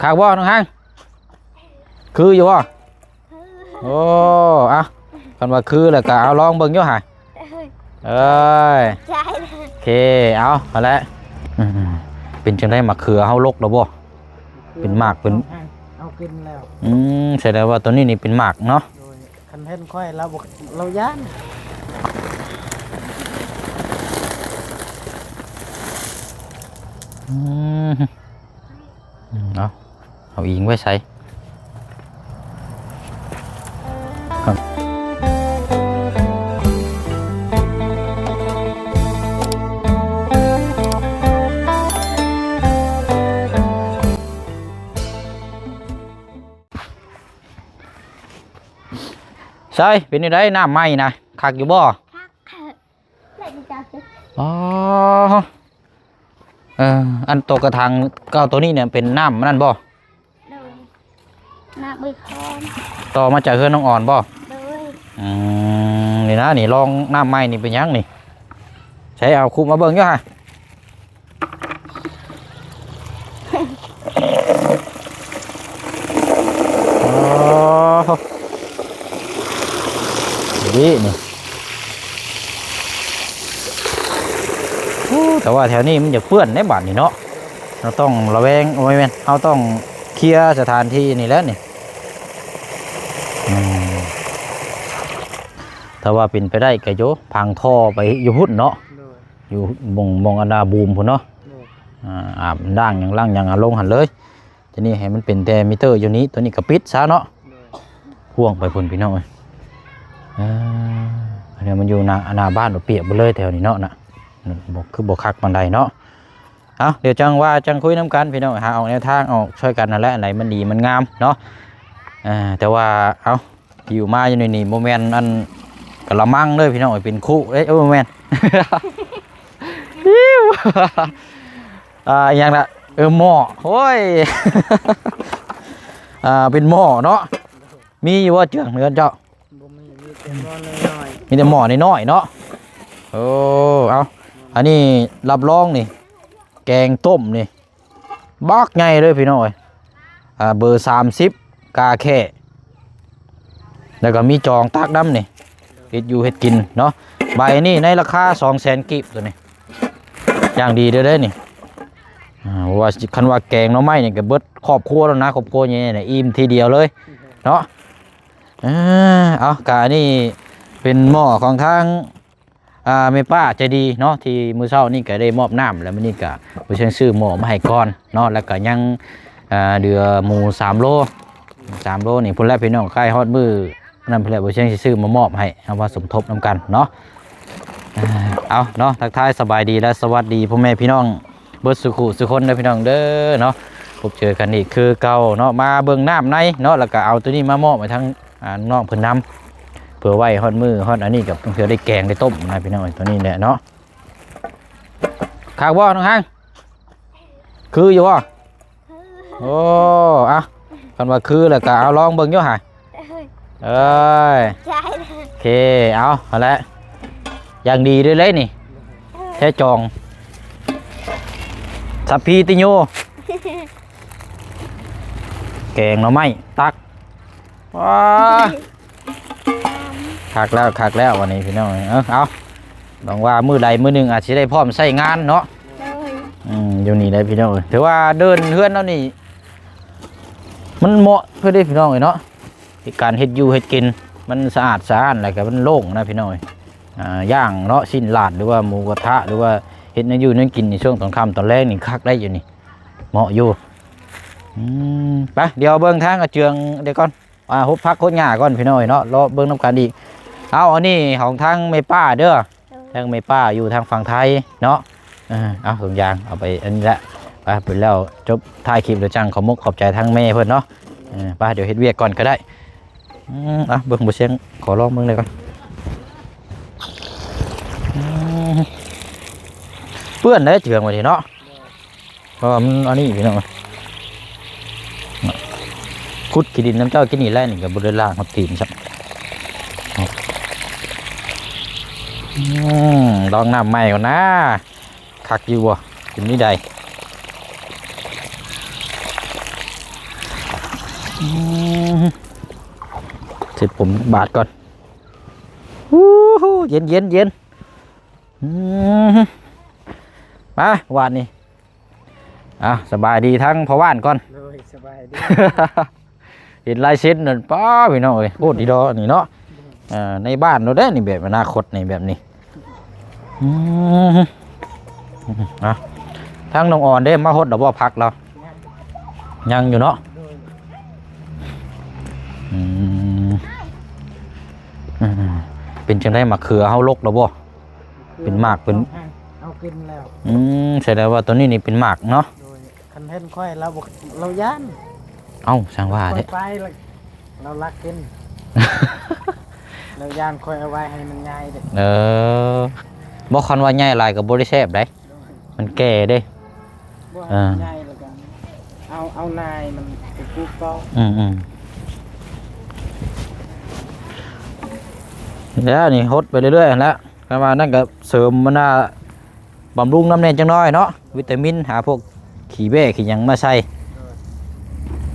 ຄັກບໍ່ນ້ອງຮັງ? ຄືຢູ່ບໍ່? ໂອ້ ເອົາ ຄັນວ່າຄືແລ້ວກໍເອົາລອງເບິ່ງຢູ່ຫາ. ເອີຍ ໃຈ ໂອເຄ ເອົາ ຫັ້ນແຫຼະ. ອືມ ເປັນຈັ່ງໃດ ໝາກເຂືອເຮົາລົກແລ້ວບໍ່? ເປັນໝາກເປັນ ເອົາກິນແລ້ວ. ອືມ ສະແດງວ່າຕົວນີ້ນີ້ເປັນໝາກເນາະ. ໂດຍ ຄັນເຫັນຂ້ອຍລາວບໍ່ ລາວຢ້ານ. ອືມ ອືມ ເອົາ ເອົາອີງໄວ້ໃສ? ໃສ ເປັນຈັ່ງໃດ ນ້ຳໃໝ່ນະ ຄັກຢູ່ບໍ່? ຄັກ. ອໍ ເອີ ອັນໂຕກະຖາງເກົ່າໂຕນີ້ເນຍ ເປັນນ້ຳນັ້ນບໍ່? ໂດຍ ນ້ຳເອີຍຄອນ ຕໍ່ມາຈາກເຮືອນນ້ອງອອນບໍ່? ໂດຍ ອືມ ນີ້ນະ ນີ້ລອງນ້ຳໃໝ່ນີ້ເປັນຫຍັງນີ້? ໃຊ້ເອົາຄຸມມາເບິ່ງຢູ່ຫາ. ອໍ ນີ້ນີ້ ໂອ້ ແຕ່ວ່າແຖວນີ້ມັນຢາກເປື້ອນໃນບາດນີ້ເນາະ. ເຮົາຕ້ອງລະແວງ ໂອ້ຍ ແມ່ນ ເຮົາຕ້ອງເຄຍສະຖານທີ່ນີ້ແຫຼະນີ້. ອືມ ຖ້າວ່າເປັນໄປໄດ້ກໍໂຍພັງທໍ່ໄປຢູ່ພຸ້ນເນາະ. ໂດຍ ຢູ່ໝ່ອງ ໝ່ອງອັນນາບູມພຸ້ນເນາະ. ໂດຍ ອາ ອາບລ້າງຫຍັງລ້າງຫຍັງ ອາ ລົງຫັ້ນເລີຍ. ທີນີ້ໃຫ້ມັນເປັນແຕ່ມິເຕີຢູ່ນີ້ ຕົວນີ້ກໍປິດຊະເນາະ. ໂດຍ ພ່ວງໄປພຸ້ນພີ່ນ້ອງເອີຍ. ເອີ ອັນນີ້ມັນຢູ່ໜ້າ ໜ້າບ້ານ ປຽກເບິດເລີຍແຖວນີ້ເນາະນະ. ບໍ່ ຄືບໍ່ຄັກປານໃດເນາະ. ເອົາ ດຽວຈັ່ງວ່າຈັ່ງຄຸຍນຳກັນພີ່ນ້ອງ ຫາອອກແນວທາງອອກຊ່ອຍກັນຫັ້ນແຫຼະ ອັນໃດມັນດີມັນງາມເນາະ. ເອີ ແຕ່ວ່າ ເອົາ ຫິ້ວມາຢູ່ໃນນີ້ ບໍ່ແມ່ນອັນກະລະມັງເດີພີ່ນ້ອງເອີຍ ເປັນຄຸເດ້. ເອີ ບໍ່ແມ່ນ ຫິ້ວ ອ່າ ອີຫຍັງລະ ເອີ ໝໍ້ ໂອ້ຍ ອ່າ ເປັນໝໍ້ເນາະ. ມີຢູ່ບໍ່ເຈືອງເຮືອນເຈົ້າ? ບໍ່ມີ ມີແຕ່ໝໍ້ນ້ອຍໆ ມີແຕ່ໝໍ້ນ້ອຍໆເນາະ. ໂອ້ ເອົາ ອັນນີ້ຮັບຮອງນີ້ ແກງຕົ້ມນີ້ ບັກໃຫຍ່ເລີຍພີ່ນ້ອງເອີຍ. ອ່າ ເບີສາມສິບ ກາແຂ້ ແລ້ວກໍມີຈອງຕັກນຳນີ້ ເຮັດຢູ່ເຮັດກິນເນາະ. ໃບນີ້ໃນລາຄາສອງແສນກີບ ຕົວນີ້ຢ່າງດີເດີເດ້ນີ້. ອ່າ ວ່າ ຄັນວ່າແກງໜໍ່ໄມ້ນີ້ກໍເບິດຄອບຄົວແລ້ວນະ ຄອບຄົວໃຫຍ່ໆ ອີ່ມທີດຽວເລີຍເນາະ. ເອີ ເອົາ ກະອັນນີ້ເປັນໝໍ້ຂອງທາງ ອ່າ ແມ່ປ້າໃຈດີເນາະ ທີ່ມື້ເຊົ້ານີ້ກໍໄດ້ມອບນ້ຳ ແລ້ວມື້ນີ້ກໍບໍ່ເຊີງຊື້ໝໍ້ມາໃຫ້ກ່ອນເນາະ. ແລ້ວກໍຍັງ ອ່າ ເຫຼືອໝູສາມໂລ ສາມໂລນີ້ພຸ້ນແຫຼະພີ່ນ້ອງ ໃກ້ຮອດມື້ນັ້ນພຸ້ນແຫຼະ ບໍ່ເຊີງຊິຊື້ມາມອບໃຫ້ ເອົາມາສົມທົບນຳກັນເນາະ. ເອົາເນາະ ທັກທາຍສະບາຍດີ ແລະ ສະຫວັດດີພໍ່ແມ່ພີ່ນ້ອງ ເບິດສູ່ຄູ່ສູ່ຄົນເດີພີ່ນ້ອງເດີເນາະ. ພົບເຈີກັນອີກຄືເກົ່າເນາະ ມາເບິ່ງນ້ຳໃນເນາະ ແລ້ວກໍເອົາໂຕນີ້ມາມອບໃຫ້ທາງ ອ່າ ນ້ອງເພິ່ນນຳ ເພື່ອໄວ້ຮອດມື້ຮອດອັນນີ້ ກໍເພື່ອໄດ້ແກງໄດ້ຕົ້ມນະພີ່ນ້ອງ. ໂຕນີ້ແຫຼະເນາະ ຄັກບໍ່ນ້ອງຮັງ? ຄືຢູ່ບໍ່? ໂອ້ ເອົາ ຄັນວ່າຄືແລ້ວກໍເອົາລອງເບິ່ງຢູ່ຫາ. ເອີຍ ໃຈ ໂອເຄ ເອົາ ຫັ້ນແຫຼະ ຢ່າງດີເລີຍນີ້ ແທ້ຈອງ ສັບພີຕິໂຍ ແກງໜໍ່ໄມ້ ຕັກ ວ້າ ຄັກແລ້ວ ຄັກແລ້ວ ວັນນີ້ພີ່ນ້ອງເອີຍ. ເອົາ ຫວັງວ່າມື້ໃດມື້ໜຶ່ງອາດຊິໄດ້ພ້ອມໃຊ້ງານເນາະ. ໂດຍ ອືມ ຢູ່ນີ້ໄດ້ພີ່ນ້ອງເອີຍ ຖືວ່າເດີ່ນເຮືອນເຮົານີ້ ມັນເໝາະເພິ່ນເດ້ພີ່ນ້ອງເອີຍເນາະ. ການເຮັດຢູ່ເຮັດກິນມັນສະອາດສະອ້ານ ແລ້ວກໍມັນໂລ່ງນະພີ່ນ້ອງເອີຍ. ອ່າ ຢ່າງເນາະ ຊີ້ນລາດ ຫຼືວ່າໝູກະທະ ຫຼືວ່າເຮັດແນວຢູ່ແນວກິນໃນຊ່ວງຕອນຄ່ຳຕອນແລງນີ້ ຄັກໄດ້ຢູ່ນີ້ ເໝາະຢູ່. ອືມ ໄປ ດຽວເບິ່ງທາງອາເຈືອງດຽວກ່ອນ ອ່າ ຫົດຜັກຫົດຫຍ້າກ່ອນພີ່ນ້ອງເອີຍເນາະ ເລາະເບິ່ງນຳກັນອີກ. ເອົາ ອັນນີ້ຂອງທາງແມ່ປ້າເດີ ໂດຍ ທາງແມ່ປ້າຢູ່ທາງຝັ່ງໄທເນາະ. ເອີ ເອົາ ຖົງຢາງເອົາໄປອັນນີ້ແຫຼະ ໄປ ໄປແລ້ວ ຈົບທ້າຍຄລິບແລ້ວຈັ່ງຂອບມຸກຂອບໃຈທາງແມ່ເພິ່ນເນາະ. ເອີ ໄປ ດຽວເຮັດວຽກກ່ອນກໍໄດ້. ອືມ ເອົາ ເບິ່ງ ບໍ່ຊຽງ ຂໍລອງເບິ່ງໄດ້ກ່ອນ. ອືມ ເປື້ອນໄດ໋ ເຈື່ອງວ່ານີ້ເນາະ ເພາະວ່າມັນອັນນີ້ພີ່ນ້ອງ ຂຸດຂີ້ດິນນຳເຈົ້າກິນນີ້ແຫຼະ ນີ້ກໍບໍ່ໄດ້ລ້າງຮອດຕີນຊ້ຳ. ອືມ ລອງນ້ຳໃໝ່ກ່ອນນາ ຄັກຢູ່ບໍ່ ເປັນນີ້ໃດ? ອືມ ເຊັດຜົມບາດກ່ອນ. ໂອ້ໂຫ ເຢັນໆໆ ອືມ ມາຫວາດນີ້. ອ່າ ສະບາຍດີທັງພໍ່ບ້ານກ່ອນ. ໂດຍ ສະບາຍດີ. ເຫັນລາຍເຊັນນັ້ນ ປ້າ ພີ່ນ້ອງເອີຍ ໂຄດດີດອກນີ້ເນາະ. ເອີ ໃນບ້ານໂລດເດ້ນີ້ ແບບອະນາຄົດນີ້ ແບບນີ້. ອືມ ອ່ະ ທາງນ້ອງອອນເດ້ ມາຫົດແລ້ວບໍ່ ຜັກລາວ? ຍັງ ຍັງຢູ່ເນາະ. ໂດຍ ອືມ ອືມ ເປັນຈັ່ງໃດ ໝາກເຂືອເຮົາລົກແລ້ວບໍ່? ເປັນໝາກເປັນ ເອົາກິນແລ້ວ. ອືມ ສະແດງວ່າໂຕນີ້ນີ້ເປັນໝາກເນາະ. ໂດຍ ຄັນເຫັນຂ້ອຍລາວບໍ່ ລາວຢ້ານ. ເອົ້າ ຊ່າງວ່າເດ້ ຂ້ອຍໄປລະ ລາວລັກກິນ. ລາວຢ້ານຂ້ອຍເອົາໄວ້ໃຫ້ມັນໃຫຍ່ເດ້. ເອີ ບໍ່ ຄັນວ່າໃຫຍ່ຫຼາຍກໍບໍ່ໄດ້ແຊບໃດ໋. ໂດຍ ມັນແກ່ເດ້. ບໍ່ ເອີ ໃຫຍ່ແລ້ວກໍເອົາ ເອົານາຍມັນໄປປູກຕໍ່. ອືມໆ ແລ້ວນີ້ຫົດໄປເລື້ອຍໆຫັ້ນແຫຼະ. ຄັນວ່ານັ້ນກໍເສີມມັນນະ ບຳລຸງນຳແດ່ຈັກໜ້ອຍເນາະ ວິຕາມິນ ຫາພວກຂີ້ແບ້ຂີ້ຫຍັງມາໃສ່. ໂດຍ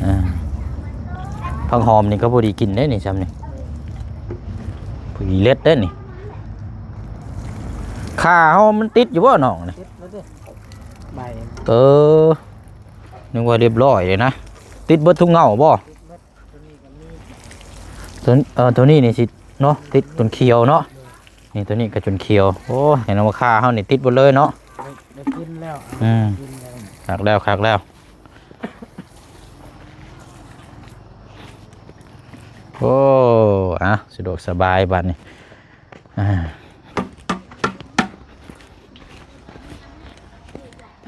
ອ່າ ຜັກຫອມນີ້ກໍພໍດີກິນເດ້ນີ້ ຊ່ຳນີ້ ພໍດີເລັດເດ້ນີ້. ຂາເຮົາມັນຕິດຢູ່ບໍ່ນ້ອງນີ້? ຕິດແລ້ວເດ້ ໃບ. ເອີ ນຶກວ່າຮຽບຮ້ອຍເດ້ນະ. ຕິດເບິດທຸກເຫງົ້າບໍ່? ຕົວນີ້ກໍມີ ຕົວ ເອີ ຕົວນີ້ນີ້ຊິເນາະ ຕິດຕົນຂຽວເນາະ. ໂດຍ ນີ້ຕົວນີ້ກໍຈົນຂຽວ. ໂອ້ ເຫັນວ່າຂາເຮົານີ້ຕິດເບິດເລີຍເນາະ. ໄດ້ ໄດ້ກິນແລ້ວ. ອືມ ກິນແລ້ວ. ຄັກແລ້ວ ຄັກແລ້ວ. ໂອ້ ອ່ະ ສະດວກສະບາຍບາດນີ້. ອ່າ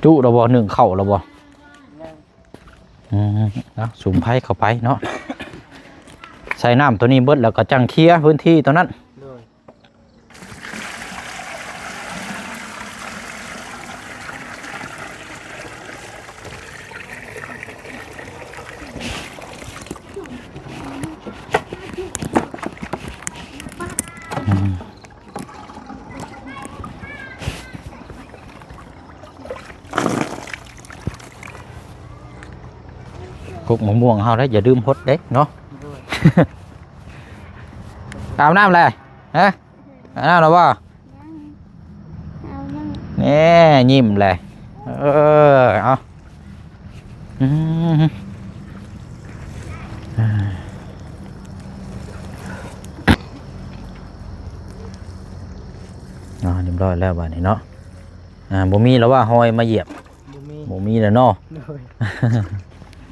ຈຸແລ້ວບໍ່? ໜຶ້ງເຂົ້າແລ້ວບໍ່? ຍັງ. ອືມ ເອົາ ສຸມໄຟເຂົ້າໄປເນາະ. ໃສ່ນ້ຳຕົວນີ້ເບິດແລ້ວກໍຈັ່ງເຄຍພື້ນທີ່ຕົວນັ້ນ. ໂດຍ ອືມ ກົກມະມ່ວງເຮົາໄດ້ຢ່າລືມຫົດເດ້ເນາະ. ໂດຍ ອາບນ້ຳແລ້ວ ຮະ? ອາບນ້ຳແລ້ວບໍ່? ຍັງ ເອົາຍັງ ແນ່ ຍິ້ມແຫຼະ. ເອີ ເອົາ ອືມ ອ່າ ຮຽບຮ້ອຍແລ້ວບາດນີ້ເນາະ. ອ່າ ບໍ່ມີແລ້ວວ່າຮອຍມາຢຽບ? ບໍ່ມີ ບໍ່ມີແລ້ວເນາະ. ໂດຍ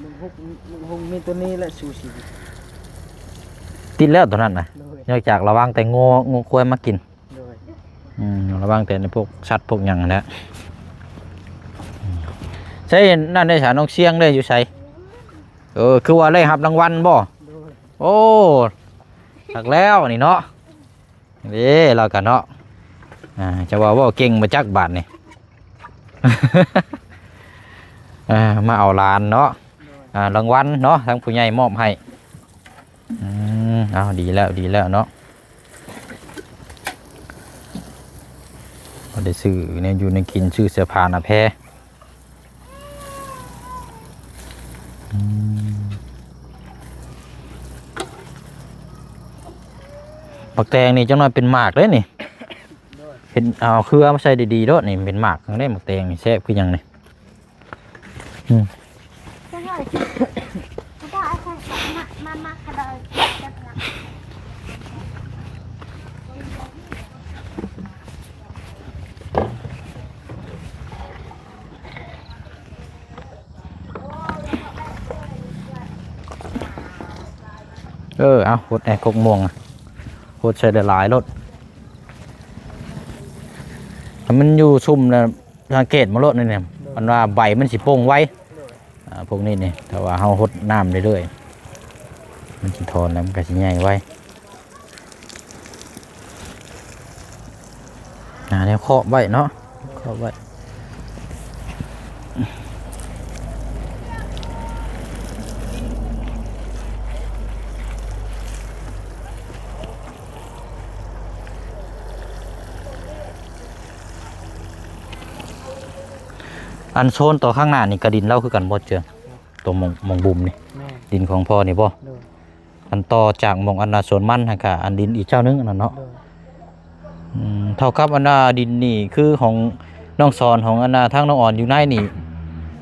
ມັນຫົກ ມັນຫົກມີໂຕນີ້ແຫຼະ ຊູຊິ ຕິດແລ້ວໂຕນັ້ນນະ. ໂດຍ ນອກຈາກລະວັງແຕ່ງົວ ງົວຄວາຍມາກິນ. ໂດຍ ອືມ ລະວັງແຕ່ໃນພວກສັດພວກຫຍັງຫັ້ນແຫຼະ. ໃສ່ນັ້ນໄດ້ສາ ນ້ອງຊຽງເດ້ ຢູ່ໃສ? ເອີ ຄືວ່າໄດ້ຮັບລາງວັນບໍ່? ໂດຍ ໂອ້ ຄັກແລ້ວນີ້ເນາະ. ເດ້ ລາວກະເນາະ ອ່າ ຈະວ່າເວົ້າເກັ່ງບໍ່ຈັກບາດນີ້. ອ່າ ມາເອົາຫຼານເນາະ. ໂດຍ ອ່າ ລາງວັນເນາະ ທາງຜູ້ໃຫຍ່ມອບໃຫ້. ອືມ ເອົາ ດີແລ້ວ ດີແລ້ວເນາະ ບໍ່ໄດ້ຊື້ແນວຢູ່ແນວກິນ ຊື້ເສື້ອຜ້າໜ້າແພ. ອືມ ບັກແຕງນີ້ຈັກໜ້ອຍເປັນໝາກເດ້ນີ້. ໂດຍ ເຫັນ ເອົາເຄືອມາໃສ່ດີໆໂລດນີ້ ເປັນໝາກຈັ່ງໃດ ບັກແຕງນີ້ແຊບຄືຫຍັງນີ້. ອືມ ເອີ ເອົາ ຫົດແດ່ກົກມ່ວງ ຫົດໃສ່ຫຼາຍໆໂລດ ໃຫ້ມັນຢູ່ຊຸ່ມນະ. ສັງເກດມາໂລດນີ້ ໂດຍ ມັນວ່າໃບມັນຊິປົ່ງໄວ. ໂດຍ ອ່າ ພວກນີ້ນີ້ ຖ້າວ່າເຮົາຫົດນ້ຳເລື້ອຍໆ ມັນຊິຖອນແລ້ວມັນກໍຊິໃຫຍ່ໄວ. ຫາແນວເຄາະໄວ້ເນາະ ເຄາະໄວ້. ອັນໂຊນຕໍ່ຂ້າງໜ້ານີ້ກະດິນລາວຄືກັນບໍ່ເຈື່ອ? ຕົວໝ່ອງ ໝ່ອງບຸມນີ້? ແມ່ນ. ດິນຂອງພໍ່ນີ້ບໍ່? ໂດຍ. ອັນຕໍ່ຈາກໝ່ອງອັນນາສວນມັນຫັ້ນກະ ອັນດິນອີກເຈົ້າໜຶ່ງອັນນັ້ນເນາະ? ໂດຍ. ອືມ ເທົ່າກັບອັນນາດິນນີ້ຄືຂອງນ້ອງສອນ ຂອງອັນນາທາງນ້ອງອອນຢູ່ໃນນີ້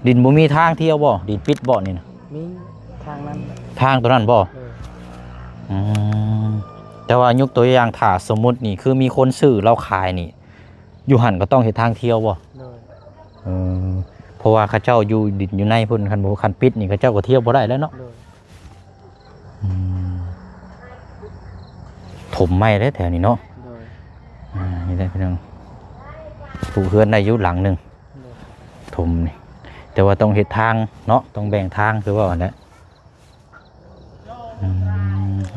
ດິນບໍ່ມີທາງທ່ຽວບໍ່? ດິນປິດບໍ່ນີ້ນະ? ມີທາງນັ້ນ ທາງຕົວນັ້ນບໍ່? ໂດຍ. ອືມ ແຕ່ວ່າຍົກຕົວຢ່າງ ຖ້າສົມມຸດນີ້ ຄືມີຄົນຊື້ລາວຂາຍນີ້ ຢູ່ຫັ້ນກໍຕ້ອງເຮັດທາງທ່ຽວບໍ່? ໂດຍ. ເອີ ເພາະວ່າເຂົາເຈົ້າຢູ່ດິນຢູ່ໃນພຸ້ນ ຄັນບໍ່ ຄັນປິດນີ້ເຂົາເຈົ້າກໍທ່ຽວບໍ່ໄດ້ແລ້ວເນາະ? ໂດຍ. ອືມ ຖົມໃໝ່ເດ້ແຖວນີ້ເນາະ? ໂດຍ. ອ່າ ນີ້ແຫຼະພີ່ນ້ອງ ປູກເຮືອນໄດ້ຢູ່ຫຼັງໜຶ່ງ. ໂດຍ. ຖົມນີ້ ແຕ່ວ່າຕ້ອງເຮັດທາງເນາະ ຕ້ອງແບ່ງທາງ ຄືວ່າຫັ້ນແຫຼະ. ອືມ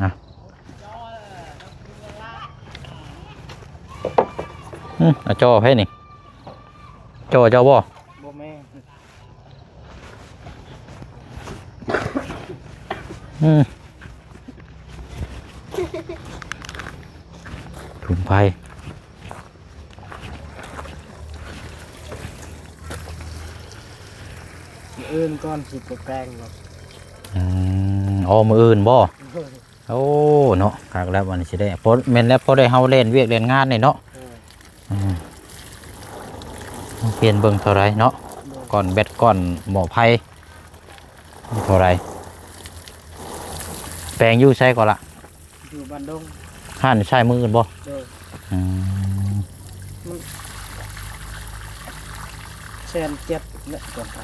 ອ່ະ ອືມ ອ່ະ ຈໍໃຜນີ້? ຈໍເຈົ້າບໍ່? ບໍ່ແມ່ນ. ອືມ ຖົມໄປ. ມື້ອື່ນກ່ອນຊິໄປແປງລົດ. ອືມ ອໍ ມື້ອື່ນບໍ່? ໂດຍ. ໂອ້ ເນາະ ຄັກແລ້ວ ບັດນີ້ຊິໄດ້ ພໍ ແມ່ນແລ້ວ ພໍໄດ້ເຮົາແລ່ນວຽກແລ່ນງານນີ້ເນາະ. ໂດຍ. ອືມ ປ່ຽນເບິ່ງເທົ່າໃດເນາະ? ໂດຍ. ກ້ອນແບັດ ກ້ອນໝໍ້ໄຟເທົ່າໃດ? ແປງຢູ່ໃສກໍລະ? ຢູ່ບ້ານດົງ. ຮ້ານຢູ່ຊ້າຍມືນັ້ນບໍ່? ໂດຍ. ອືມ ມັນແສນເຈັດແຫຼະ ກ່ອນໄປ.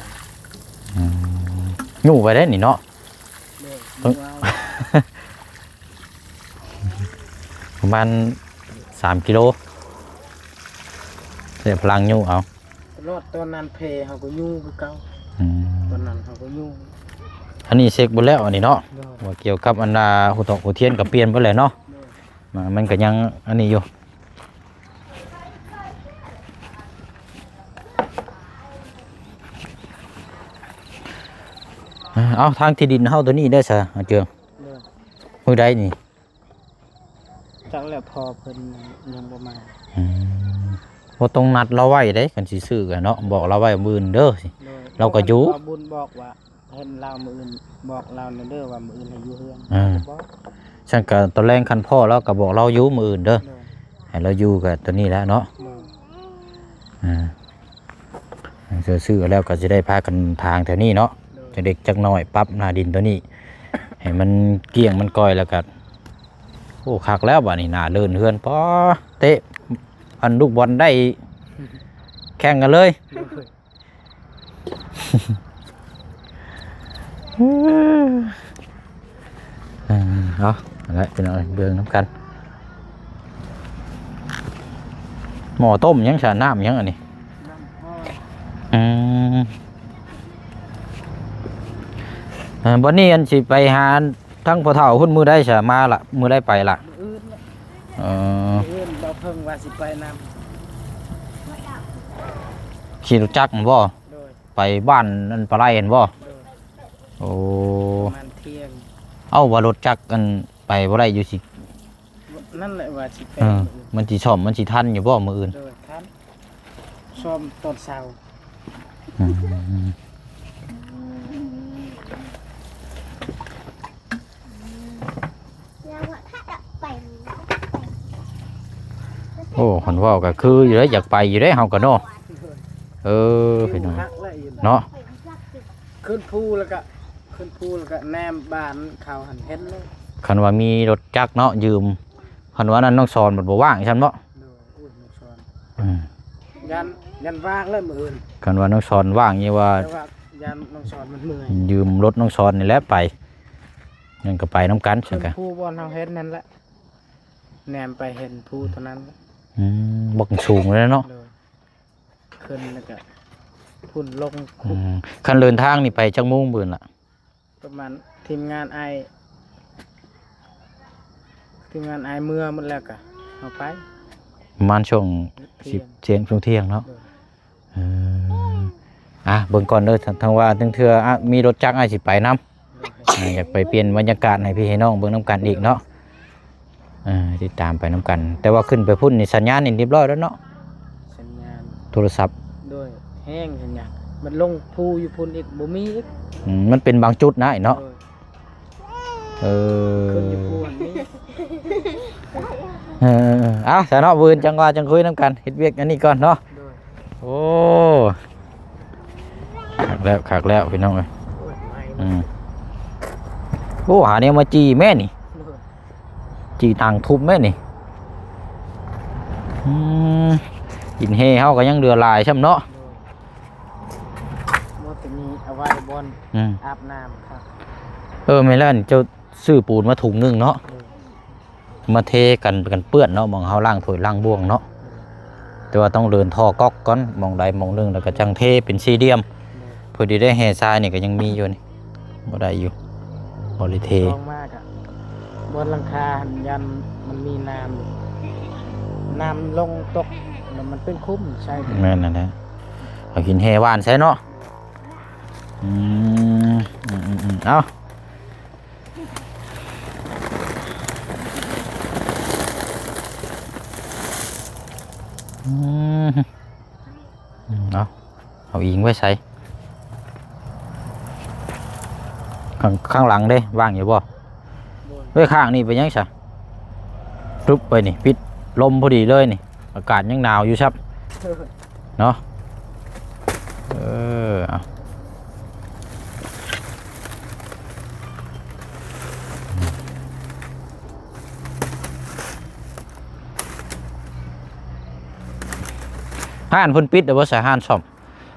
ອືມ ຍູ້ໄປໄດ້ນີ້ເນາະ? ໂດຍ. ເບິ່ງ ປະມານສາມກິໂລ ໃຊ້ພະລັງຍູ້ເອົາ. ຕະຫຼອດຕອນນັ້ນເພເຮົາກໍຍູ້ຄືເກົ່າ. ອືມ ຕອນນັ້ນເຮົາກໍຍູ້. ອັນນີ້ເຊັກເບິດແລ້ວອັນນີ້ເນາະ? ໂດຍ. ວ່າກ່ຽວກັບອັນນາ ຫົວຕອກຫົວທຽນກໍປ່ຽນເບິດແລ້ວເນາະ? ໂດຍ. ມາ ມັນກໍຍັງອັນນີ້ຢູ່. ເອົາ ທາງທີ່ດິນເຮົາໂຕນີ້ໄດ້ຊະ ອາເຈືອງ? ໂດຍ. ມື້ໃດນີ້? ຈັກແລ້ວ ພໍ່ເພິ່ນຍັງບໍ່ມາ. ອືມ ບໍ່ຕ້ອງນັດລາວໄວ້ເດ້ ຄັນຊິຊື້ກະເນາະ ບອກລາວໄວ້ມື້ອື່ນເດີ. ໂດຍ. ລາວກໍຢູ່ ເພາະວ່າບຸນບອກວ່າ ເຫັນລາວມື້ອື່ນ ບອກລາວແດ່ເດີວ່າມື້ອື່ນໃຫ້ຢູ່ເຮືອນ. ເອີ ລາວກໍບອກ. ຊັ້ນກະຕອນແລງຄັນພໍ້ລາວກໍບອກລາວຢູ່ມື້ອື່ນເດີ. ໂດຍ. ໃຫ້ລາວຢູ່ກະໂຕນີ້ແຫຼະເນາະ. ໂດຍ. ອ່າ ຊື້ ຊື້ແລ້ວກໍຊິໄດ້ພາກັນຖາງແຖວນີ້ເນາະ. ໂດຍ. ຈັກເລັກຈັກນ້ອຍ ປັບໜ້າດິນໂຕນີ້ໃຫ້ມັນກ້ຽງມັນກ່ອຍ ແລ້ວກໍ ໂອ້ ຄັກແລ້ວບາດນີ້ ໜ້າເລີນເຮືອນ ປາ ເຕະອັນລູກບອນໄດ້ ແຂ່ງກັນເລີຍ. ໂດຍ. ເອີ ເອົາ ນັ້ນແຫຼະ ພີ່ນ້ອງເອີຍ ເບິ່ງນຳກັນ. ໝໍ້ຕົ້ມຫຍັງຊະ? ນ້ຳຫຍັງອັນນີ້? ນ້ຳຮ້ອນ. ອືມ ເອີ ບັດນີ້ອັນຊິໄປຫາທາງພໍ່ເຖົ້າພຸ້ນມື້ໃດຊະ? ມາລະ ມື້ໃດໄປລະ? ມື້ອື່ນລະ. ເອີ ມື້ອື່ນ ບໍ່ເພິ່ງວ່າຊິໄປນຳ. ຂີ່ລົດຈັກແມ່ນບໍ່? ໂດຍ. ໄປບ້ານອັນປາໄລຫັ້ນບໍ່? ໂດຍ. ໂອ້ ປະມານທ່ຽງ. ເອົ້າ ວ່າລົດຈັກອັນໄປບໍ່ໄດ້ຢູ່ຊິ ນັ້ນແຫຼະວ່າຊິໄປ. ເອີ ມື້ອື່ນ ມັນຊິສ້ອມ ມັນຊິທັນຢູ່ບໍ່ມື້ອື່ນ? ໂດຍ ທັນ. ຊ້ອມຕອນເຊົ້າ. ອືມ. ໂອ້ ຄັນເວົ້າກໍຄືຢູ່ເດ້ ຢາກໄປຢູ່ເດ້ເຮົາກໍເນາະ. ເອີ ພີ່ນ້ອງເນາະ ຂຶ້ນພູແລ້ວກໍ ຂຶ້ນພູແລ້ວກໍແນມບ້ານເຂົາຫັ້ນເຫັນເລີຍ. ຄັນວ່າມີລົດຈັກເນາະ ຢືມ ຄັນວ່ານັ້ນນ້ອງສອນມັນບໍ່ວ່າງຊັ້ນເນາະ. ໂດຍ. ອືມ ຢ້ານ ຢ້ານວ່າງແລ້ວມື້ອື່ນ ຄັນວ່ານ້ອງສອນວ່າງນີ້ວ່າ ແຕ່ວ່າຢ້ານນ້ອງສອນມັນເມື່ອຍ ຢືມລົດນ້ອງສອນນີ້ແຫຼະໄປ ຍັງກໍໄປນຳກັນ. ຂຶ້ນພູບ່ອນເຮົາເຫັນນັ້ນແຫຼະ ແນມໄປເຫັນພູເທົ່ານັ້ນ. ອືມ ບັກສູງເລີຍເນາະ. ໂດຍ. ຂຶ້ນແລ້ວກໍພຸ້ນລົງ. ອືມ ຄັນເດີນທາງນີ້ໄປຈັກໂມງມື້ອື່ນລະ? ປະມານທີມງານອ້າຍ ທີມງານອ້າຍເມືອໝົດແລ້ວກະເຮົາໄປ ປະມານຊ່ວງສິບ ທ່ຽງ ທ່ຽງ ຊ່ວງທ່ຽງເນາະ. ໂດຍ. ເອີ ອ່ະ ເບິ່ງກ່ອນເດີ ທາງ ທາງວ່າ ທາງເທື່ອ ອະ ມີລົດຈັກ ອ້າຍຊິໄປນຳ. ໂດຍ. ອ່າ ຢາກໄປປ່ຽນບັນຍາກາດໃຫ້ພີ່ໃຫ້ນ້ອງເບິ່ງນຳກັນອີກເນາະ. ເອີ ຕິດຕາມໄປນຳກັນ ແຕ່ວ່າຂຶ້ນໄປພຸ້ນນີ້ສັນຍານນີ້ຮຽບຮ້ອຍແລ້ວເນາະ ສັນຍານໂທລະສັບ. ໂດຍ. ແຮງສັນຍານ ມັນລົງພູຢູ່ພຸ້ນອີກ ບໍ່ມີອີກ. ອືມ ມັນເປັນບາງຈຸດນະເນາະ. ໂດຍ ເອີ ຂຶ້ນຢູ່ພູຫັ້ນມີ. ເອີ ເອົາ ຊະເນາະ ມື້ອື່ນຈັ່ງວ່າຈັ່ງຄຸຍນຳກັນ ເຮັດວຽກອັນນີ້ກ່ອນເນາະ. ໂດຍ ໂອ້ ຄັກແລ້ວ ຄັກແລ້ວ ພີ່ນ້ອງເອີຍ. ໂອ້ຍ ໄໝ້ ອືມ ໂອ້ ຫາແນວມາຈີ່ແມ່ນີ້. ໂດຍ ຈີ່ທາງທຸບແມ່ນີ້. ອືມ ຫີນເຮ່ເຮົາກໍຍັງເຫຼືອຫຼາຍຊ້ຳເນາະ. ໂດຍ ໝົດແຕ່ນີ້ເອົາໄວ້ບ່ອນ ອືມ ອາບນ້ຳຄັບ. ເອີ ແມ່ນແລ້ວ ອັນເຈົ້າຊື້ປູນມາຖົງໜຶ່ງເນາະ. ໂດຍ ມາເທກັນ ກັນເປື້ອນເນາະ ໝ່ອງເຮົາລ້າງຖ້ວຍລ້າງບ່ວງເນາະ. ໂດຍ ແຕ່ວ່າຕ້ອງເດີນທໍ່ກັອກກ່ອນ ໝ່ອງໃດໝ່ອງໜຶ່ງ ແລ້ວກໍຈັ່ງເທເປັນສີ່ຫຼ່ຽມ. ໂດຍ ເພື່ອທີ່ໄດ້ແຮ່ຊາຍນີ້ກໍຍັງມີຢູ່ນີ້ ບໍ່ໄດ້ຢູ່ ບໍ່ໄດ້ເທ. ລອງມາກະ ບ່ອນຫຼັງຄາຫັ້ນ ຢ້ານມັນມີນ້ຳ ນ້ຳລົງຕົກ ແລ້ວມັນເປັນຂຸມໃສ່. ແມ່ນນັ້ນແຫຼະ ເອົາຫີນແຮ່ຫວ່ານໃສ່ເນາະ. ອືມ ອືມໆໆ ເອົາ ອືມ ເອົາ ເອົາອີງໄວ້ໃສ? ຂ້າງ ຂ້າງຫຼັງເດ້ ວ່າງຢູ່ບໍ່? ໂດຍ ເອີ ຂ້າງນີ້ເປັນຫຍັງຊະ? ປຶບໄປນີ້ ປິດລົມພໍດີເລີຍນີ້ ອາກາດຍັງໜາວຢູ່ຊ້ຳເນາະ. ເອີ ເອົາ ຮ້ານເພິ່ນປິດແລ້ວບໍ່ຊະ? ຮ້ານສ້ອມ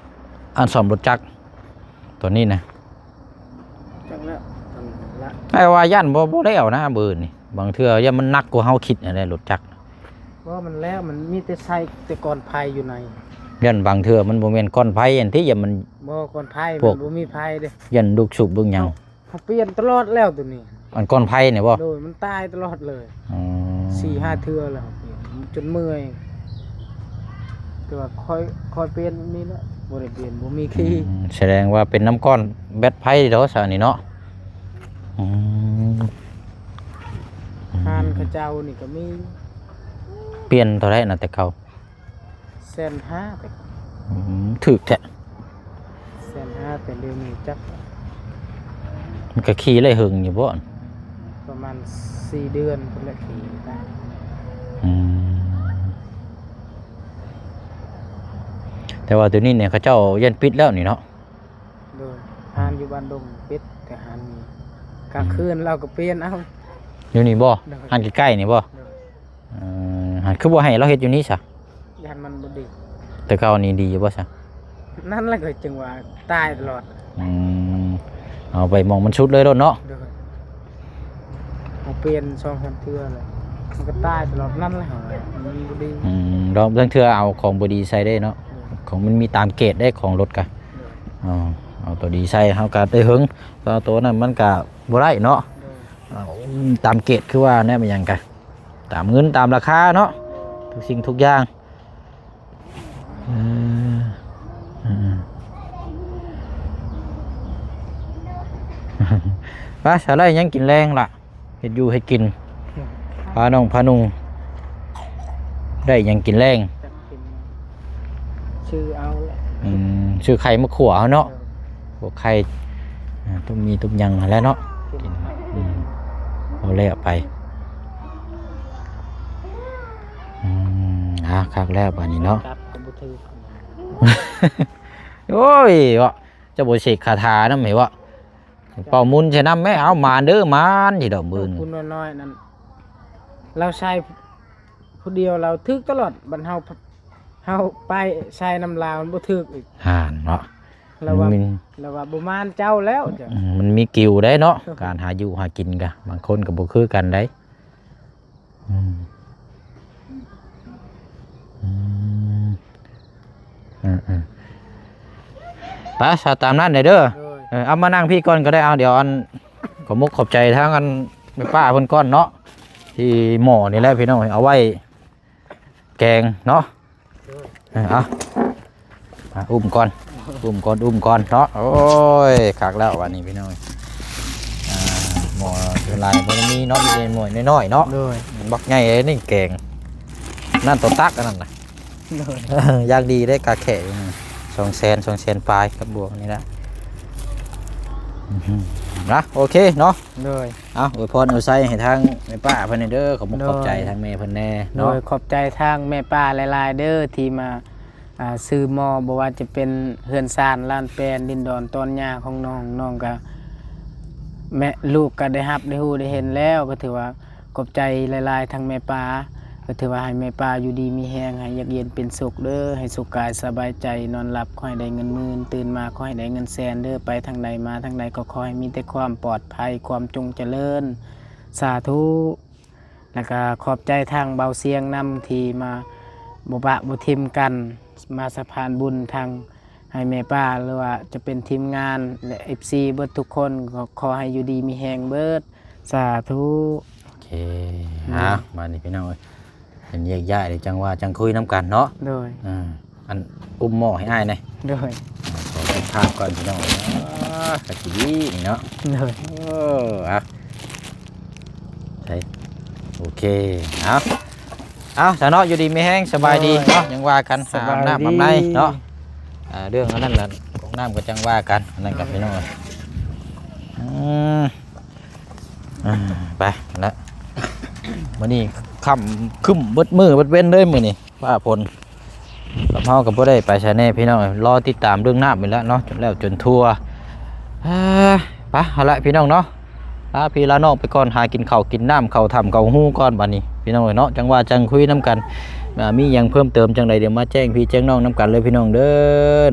ຮ້ານສ້ອມລົດຈັກຕົວນີ້ນະ. ຈັກແລ້ວ ອ້າຍວ່າຢ້ານບໍ່ ບໍ່ແລ້ວນະ ມື້ນີ້ ບາງເທື່ອຢ້ານມັນໜັກກວ່າເຮົາຄິດຫັ້ນແຫຼະ ລົດຈັກ. ບໍ່ ມັນແລ້ວ ມັນມີແຕ່ໃສ່ແຕ່ກ້ອນໄຜ່ຢູ່ໃນ. ຢ້ານບາງເທື່ອມັນບໍ່ແມ່ນກ້ອນໄຜ່ອັນທີ່ ຢ້ານມັນ ບໍ່ ກ້ອນໄຜ່ ພວກ ມັນບໍ່ມີໄຜ່ເດ້ ຢ້ານລູກສູບລູກຫຍັງ. ເຮົາ ເຮົາປ່ຽນຕະຫຼອດແລ້ວຕົວນີ້. ອັນກ້ອນໄຜ່ນີ້ບໍ່? ໂດຍ ມັນຕາຍຕະຫຼອດເລີຍ. ອໍ ສີ່ຫ້າເທື່ອແລ້ວ ປ່ຽນຈົນເມື່ອຍ ແຕ່ວ່າຄ່ອຍ ຄ່ອຍປ່ຽນນີ້ແຫຼະ ບໍ່ໄດ້ປ່ຽນ ບໍ່ມີຄີ. ອືມ ສະແດງວ່າເປັນນຳກ້ອນແບັດໄຜ່ເນາະ ຊະນີ້ເນາະ. ອືມ ຮ້ານເຂົາເຈົ້ານີ້ກໍມີ. ປ່ຽນເທົ່າໃດນະແຕ່ເກົ່າ? ແສນຫ້າ. ອືມ ຖືກແທ້. ແສນຫ້າ ແຕ່ດຽວນີ້ຈັກ ມັນກໍຂີ່ໄດ້ເຫິງຢູ່ບໍ່? ປະມານສີ່ເດືອນພຸ້ນແຫຼະຂີ່ໄດ້. ອືມ ແຕ່ວ່າດຽວນີ້ນີ້ເຂົາເຈົ້າຢ້ານປິດແລ້ວນີ້ເນາະ. ໂດຍ ຮ້ານຢູ່ບ້ານດົງປິດ ແຕ່ຮ້ານນີ້ກາງຄືນ ອືມ ລາວກໍປ່ຽນເອົາ. ຢູ່ນີ້ບໍ່? ໂດຍ ຮ້ານໃກ້ໆນີ້ບໍ່? ໂດຍ ເອີ ຫັ້ນຄືບໍ່ໃຫ້ລາວເຮັດຢູ່ນີ້ຊະ? ຢ້ານມັນບໍ່ດີ. ແຕ່ເກົ່ານີ້ດີຢູ່ບໍ່ຊະ? ນັ້ນແຫຼະກໍຈຶ່ງວ່າຕາຍຕະຫຼອດ. ອືມ ເອົາໄປໝ່ອງມັນສຸດເລີຍໂລດເນາະ. ໂດຍ ເຮົາປ່ຽນສອງສາມເທື່ອແລ້ວ ມັນກໍຕາຍຕະຫຼອດນັ້ນແຫຼະ ມັນບໍ່ດີ. ອືມ ລາງເທື່ອເອົາຂອງບໍ່ດີໃສ່ເດ້ເນາະ. ໂດຍ ຂອງມັນມີຕາມເກດເດ້ ຂອງລົດກະ. ໂດຍ ເອົາ ເອົາຕົວດີໃສ່ ເຮົາກະໄດ້ເຫິງ ແຕ່ວ່າຕົວນັ້ນມັນກະບໍ່ໄດ້ເນາະ. ໂດຍ ເອົາຕາມເກດ ຄືວ່າແນວຫຍັງກະຕາມເງິນຕາມລາຄາເນາະ ໂດຍ ທຸກສິ່ງທຸກຢ່າງ. ເອີ ເອີ ໄປ ສາໄລຍັງກິນແລງລະ ເຮັດຢູ່ເຮັດກິນ ພານ້ອງພານຸ່ງໄດ້ຫຍັງກິນແລງ. ຊື້ເອົາແຫຼະ. ອືມ ຊື້ໄຂ່ມາຂົ້ວເຮົາເນາະ. ເອີ ພວກໄຂ່ ອ່າ ຕົ້ມໝີ່ຕົ້ມຫຍັງຫັ້ນແຫຼະເນາະ ກິນ ອືມ ເອົາແລ້ວໄປ. ອືມ ອ່າ ຄັກແລ້ວບາດນີ້ເນາະ. ຈັບກໍບໍ່ຖືກ. ໂອ້ຍ ເວົ້າ ເຈົ້າບໍ່ເສກຄາຖານຳໃຫ້ເວົ້າ ເປົ່າໝຸນໃສ່ນຳແມ້. ເອົາ ໝານເດີ ໝານຊິດອກ ບືນ ຜູ້ນ້ອຍໆນັ້ນ ລາວໃສ່ຜູ້ດຽວ ລາວຖືກຕະຫຼອດ ບັດເຮົາ ເຮົາໄປໃສ່ນຳລາວ ມັນບໍ່ຖືກອີກ. ຫັ້ນເນາະ ລາວວ່າ ມັນມີ ລາວວ່າບໍ່ໝານເຈົ້າແລ້ວ. ອືມ ມັນມີກິວໄດ໋ເນາະ ການຫາຢູ່ຫາກິນກະ ບາງຄົນກໍບໍ່ຄືກັນໄດ໋. ອືມ ອືມ ເອີໆ ໄປ ສາ ຕາມນັ້ນເດີ. ໂດຍ ເອີ ເອົາ ມານັ່ງພີ້ກ່ອນກໍໄດ້. ເອົາ ດຽວ ອັນ ຂອບມຸກຂອບໃຈທາງ ອັນ ແມ່ປ້າເພິ່ນກ່ອນເນາະ ທີ່ໝໍ້ນີ້ແຫຼະ ພີ່ນ້ອງ ເອົາໄວ້ແກງເນາະ. ໂດຍ ເອີ ເອົາ ອ່ະ ອຸ້ມກ່ອນ ອຸ້ມກ່ອນ ອຸ້ມກ່ອນເນາະ. ໂອ້ຍ ຄັກແລ້ວບາດນີ້ ພີ່ນ້ອງ. ອ່າ ໝໍ້ສ່ວນຫຼາຍບໍ່ໄດ້ມີເນາະ ມີແຕ່ໝໍ້ນ້ອຍໆເນາະ. ໂດຍ ບັກໃຫຍ່ເດ້ນີ້ແກງ ນັ້ນຕົວຕັກອັນນັ້ນນະ. ໂດຍ ເອີ ຢ່າງດີເດ້ ກາແຂຢູ່ນີ້. ສອງແສນ ສອງແສນປາຍກັບບວກນີ້ລະ ນະ ໂອເຄເນາະ ໂດຍ ເອົາ ອວຍພອນອວຍໄຊໃຫ້ທາງແມ່ປ້າເພິ່ນແດ່ເດີ ຂອບມຸກ ໂດຍ ຂອບໃຈທາງແມ່ເພິ່ນແດ່ເນາະ ໂດຍ ຂອບໃຈທາງແມ່ປ້າຫຼາຍໆເດີ ທີ່ມາ ອ່າ ຊື້ໝໍ້ ບໍ່ວ່າຈະເປັນເຮືອນຊານລານແປນ ດິນດອນຕອນຫຍ້າຂອງນ້ອງ ນ້ອງກະ ແມ່ ລູກກະໄດ້ຮັບໄດ້ຮູ້ໄດ້ເຫັນແລ້ວ ກໍຖືວ່າຂອບໃຈຫຼາຍໆ ທາງແມ່ປ້າ ກໍຖືວ່າໃຫ້ແມ່ປ້າຢູ່ດີມີແຮງ ໃຫ້ຢາກເຢັນເປັນສຸກເດີ ໃຫ້ສຸກກາຍສະບາຍໃຈ ນອນຫຼັບຂໍໃຫ້ໄດ້ເງິນໝື່ນ ຕື່ນມາຂໍໃຫ້ໄດ້ເງິນແສນເດີ ໄປທາງໃດມາທາງໃດກໍຂໍໃຫ້ມີແຕ່ຄວາມປອດໄພ ຄວາມຈົ່ງຈະເລີນ ສາທຸ. ແລ້ວກະຂອບໃຈທາງເບົາຊຽງນຳ ທີ່ມາບໍ່ປະບໍ່ຖິ້ມກັນ ມາສະພານບຸນທາງໃຫ້ແມ່ປ້າ ຫຼືວ່າຈະເປັນທີມງານ ແລະ ເອັຟຊີ ເບິດທຸກຄົນ ກໍຂໍໃຫ້ຢູ່ດີມີແຮງເບິດ ສາທຸ. ໂອເຄ ອືມ ອ່າ ບາດນີ້ພີ່ນ້ອງເອີຍ ເພິ່ນແຍກຍ້າຍແລ້ວ ຈັ່ງວ່າຈັ່ງຄຸຍນຳກັນເນາະ ໂດຍ ອ່າ ອັນ ອຸ້ມໝໍ້ໃຫ້ອ້າຍແດ່ ໂດຍ ອ່າ ຂໍເກັບພາບກ່ອນພີ່ນ້ອງ ອ່າ ກະຊິດີນີ້ເນາະ ໂດຍ ເອີ ອ່ະ ໃສ່ ໂອເຄ ເອົາ ເອົາ ຊະເນາະ ຢູ່ດີມີແຮງ ສະບາຍດີ ໂດຍ ເນາະ ຍັງວ່າກັນ ສະບາຍດີ ອາບນ້ຳອາບໃນເນາະ ອ່າ ເລື່ອງອັນນັ້ນລະ ຂອງນ້ຳກໍຈັ່ງວ່າກັນ ອັນນັ້ນກໍພີ່ນ້ອງ ອືມ ອ່າ ໄປລະ ມື້ນີ້ຄ່ຳຄຶ້ມເບິດມື້ເບິດເວັນເລີຍມື້ນີ້ ຟ້າຝົນ ກັບເຮົາກໍບໍ່ໄດ້ໄປໃສແນ່ພີ່ນ້ອງ ລໍຕິດຕາມເລື່ອງນ້ຳນີ້ແຫຼະເນາະ ຈົນແລ້ວຈົນທົ່ວ ອ່າ ໄປ ເອົາລະພີ່ນ້ອງເນາະ ລາພີ່ລານ້ອງໄປກ່ອນ ຫາກິນເຂົ້າກິນນ້ຳ ເຂົ້າຖ້ຳເຂົ້າຮູກ່ອນບາດນີ້ພີ່ນ້ອງເອີຍເນາະ ຈັ່ງວ່າຈັ່ງຄຸຍນຳກັນ ອ່າ ມີຫຍັງເພີ່ມເຕີມຈັ່ງໃດ ດຽວມາແຈ້ງພີ່ແຈ້ງນ້ອງນຳກັນເລີຍພີ່ນ້ອງເດີ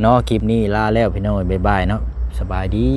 ເນາະ ຄລິບນີ້ລາແລ້ວພີ່ນ້ອງເອີຍ ບາຍບາຍເນາະ ສະບາຍດີ.